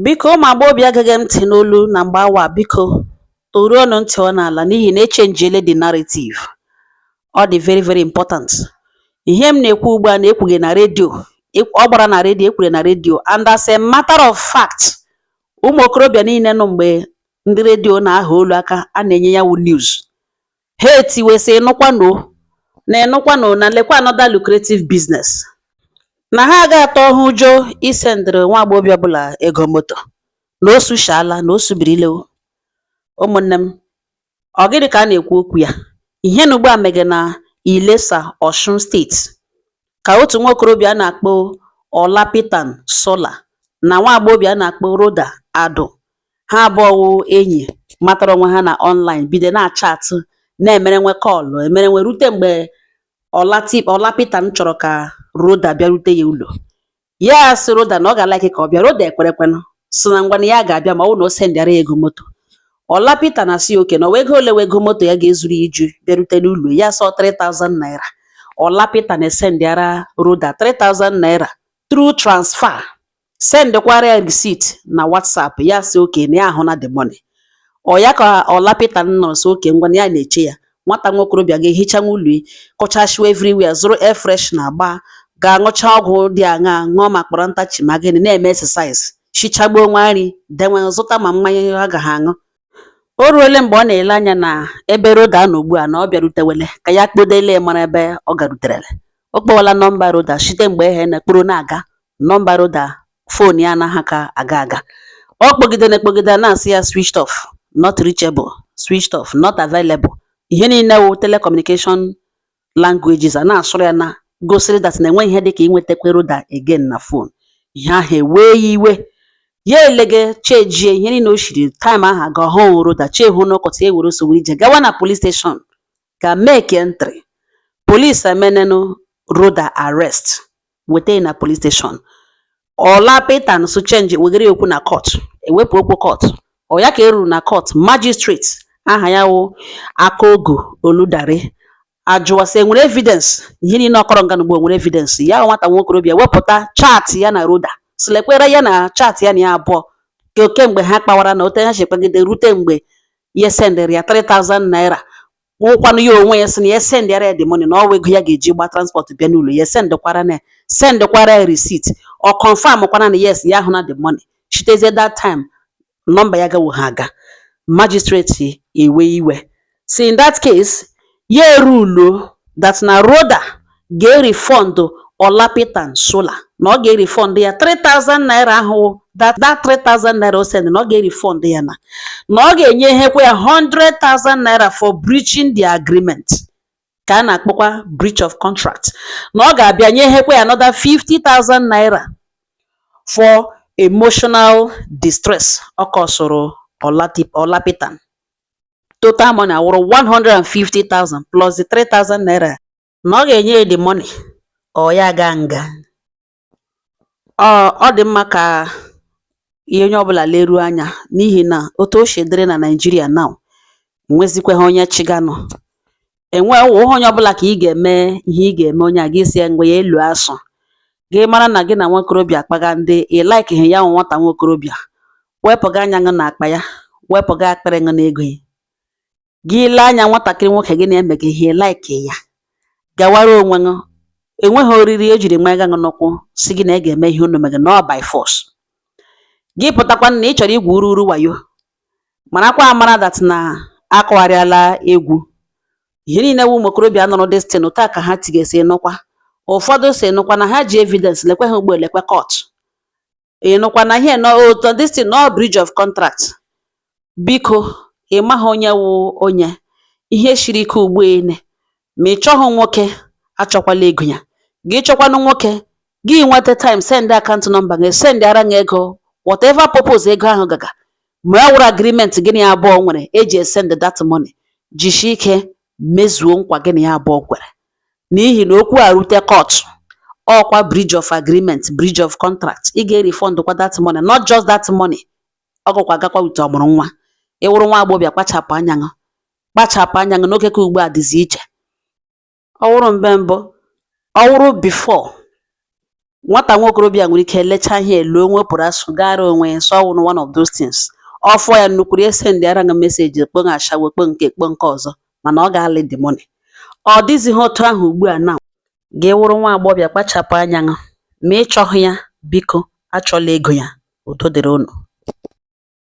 Biko, ụmụ agbọghọbịa geghị m ntị n'olu na mgbe awa, biko toruonụ ntị ọ n'ala, n'ihi na echenjiele the narrative. Ọ dị very very important. Ihe m na-ekwu ugbu a na-ekwughe na redio, ọ gbara na redio, ekwure na redio. And as a matter of fact, ụmụ okorobịa niile nọ mgbe ndị redio na-aha olu aka a na-enye ya wụ news, ha etiwesị ịnụkwanụ na ịnụkwanụ na lekwa another lucrative business na ha aga atọ ha ụjọ isendịrị nwa agbọghọbịa ọbụla ego moto na o sushala na o subirile o. Ụmụnne m, ọ gịnị ka a na-ekwu okwu ya? Ihe na ugbu a mege na Ilesa, Osun Steeti, ka otu nwa okorobịa a na-akpọ Olapitan Sola na nwa agbọghọbịa a na-akpọ Rhoda Ado, ha abụọ wụ enyi matara onwe ha na online, bido na-achat, na-emerenwe call, emerenwe rute mgbe Olapitan chọrọ ka Rhoda bịarute ya ụlọ. Ya sị Rhoda na ọ ga-alike ka ọ bịa. Rhoda ekwerekwenụ, sị na ngwanụ, ya ga-abịa ma ọ bụrụ na o sendịara ya ego moto. Olapitan asị ya okay, na ọwa ego ole wụ ego moto ya ga-ezuru ya iju bịarute n'ụlọ ya? Sọ 3000 naira. Olapitan esendịara Rhoda 3000 naira through transfer, sendịkwara ya receipt na WhatsApp. Ya sị okay, na ya ahụna the money. Ọ ya ka Olapitan nọrọ sị okay, ngwa, na ya na-eche ya. Nwata nwokorobịa ga-ehichanwu ụlọ ya, kụchasịwa everywhere, zụrụ air freshener gbaa, ga-aṅụcha ọgwụ dị aṅaa, ṅụọ ma kpọrọ ntachi ma gịnị, na-eme exercise, shichagbuo nwa nri denwe, zụta ma mmanya ha gaghị aṅụ. O ruole mgbe ọ na-ele anya na ebe Rhoda nọ ugbu a na ọ bịarutewele ka ya kpodele mara ebe ọ garuterele. O kpọwala nọmba Rhoda site mgbe ehe na kporo na-aga nọmba Rhoda, phone ya anaghị ka aga aga. Ọ kpọgidere ekpogide, na-asị ya switched off, not reachable, switched off, not available. Ihe niile wụ telecommunication languages a na-asụrụ ya na gosiri that na enweghị ihe dịka inwetakwa Rhoda again na phone. Ihe ahụ ewee ya iwe. Ya elege chejie ihe niile o shiri time ahụ aga ọhụụ Rhoda chehụ n'ụkọtụ ya ewere sowere ije gawa na police station ga make entry. Police emenenu Rhoda arrest, weta ya na police station. Olapitan so change wegere ya okwu na court, ewepụ okwu court. Ọ ya ka eruru na court, magistrate aha ya wụ Akaogo Oludare ajụwa sị enwere evidence. Ihe niile ọkọrọ nga n'ugbo nwere evidence. Ya nwata nwokorobịa wepụta chat ya na Rhoda, silekwere ya na chat ya na ya abụọ ke kemgbe ha kpawara na ote ha si kpagide rute mgbe ya sendịrị ya 3000 naira, wụkwanụ ya onwe ya sị na ya sendịara ya the money, na ọwa ego ya ga-eji gba transport bịa n'ụlọ ya, sendịkwara na sendịkwara ya receipt. Ọ confirm kwana na yes, ya ahụ na the money. Chitezie that time nọmba ya gawo ha aga. Magistrate ewe iwe si in that case ya eruluo that na Rhoda ga-erefund Olapitan Sola, na ọ ga-erefund ya 3000 naira ahụ, that 3000 naira o send, na ọ ga-erefund ya, na ọ ga-enye hekwa ya 100,000 naira for breaching the agreement, ka a na-akpọkwa breach of contract, na ọ ga-abịa nye hekwa ya another 50,000 naira for emotional distress ọ kọsụrụ Olapitan. Total money awụrụ 150,000 plus the 3000 naira, na ọ ga-enye ya the money ọ ya gaa nga. Ọ dị mma ka ihe onye ọbụla leruo anya, n'ihi na otu o si dịrị na Nigeria now, enwezikweghị onye chiganụ enwe wụghị onye ọbụla ka ị ga-eme ihe ị ga-eme onye a gị si ya ngwa ya elu asụ gị mara na gị na nwokorobịa akpaga ndị ị likeghị ya, nwa nwata nwokorobịa wepụga anya gị n'akpa ya, wepụga akpịrị gị n'ego ya. Gị lee anya nwatakịrị nwoke gị na-eme gị ihe like ya, gawara onwe gị. Enweghị oriri ejiri manya gị n'ụkwụ si gị na ị ga-eme ihe unu mere na ọ by force. Gị pụtakwanụ na ị chọrọ igwu ururu wayo, marakwa amara that na akụgharịala egwu. Ihe niile wụ ụmụ okorobịa nọrọ destin otu a ka ha tigesi nụkwa. Ụfọdụ si nụkwa na ha ji evidence, lekwe ha ugbo, lekwe court, ị nụkwa na ihe nọ otu this thing no breach of contract. Biko, ị maghị onye wụ onye ihe shiri ike ugbu ene. Ma ị chọghị nwoke, achọkwala ego ya. Gị chọkwanụ nwoke, gị nweta time, send account number gị, send ara gị ego, whatever purpose ego ahụ gaga. Ma ọ wụrụ agreement gị na ya abụọ nwere eji esend that money, jisie ike mezuo nkwa gị na ya abụọ kwere, n'ihi na okwu a rute court, ọkwa breach of agreement, breach of contract, ị ga-erefund kwa that money. Not just that money, ọ gakwa agakwa with ọmụrụ nwa. Ị wụrụ nwa agbọghọbịa, kpachapụ anya gị, kpachapụ anya gị n'oge ka ugbu a dịzi iche. Ọ wụrụ mgbe mbụ, ọ wụrụ before. Nwata nwa okorobịa nwere ike lechaa ihe loo nwepụrụ asụ gara onwe ya, sọ ọwụnụ one of those things. Ọ fụọ ya nnukwu, ya sendịara gị message, kpọ ashawo, kpọ nke, kpọ nke ọzọ, mana ọ ga-alị the money. Ọ dịzighị otu ahụ ugbu a. Now, gị wụrụ nwa agbọghọbịa, kpachapụ anya ṅụ. Ma ị chọghị ya, biko achọla ego ya. Udo dịrị unu.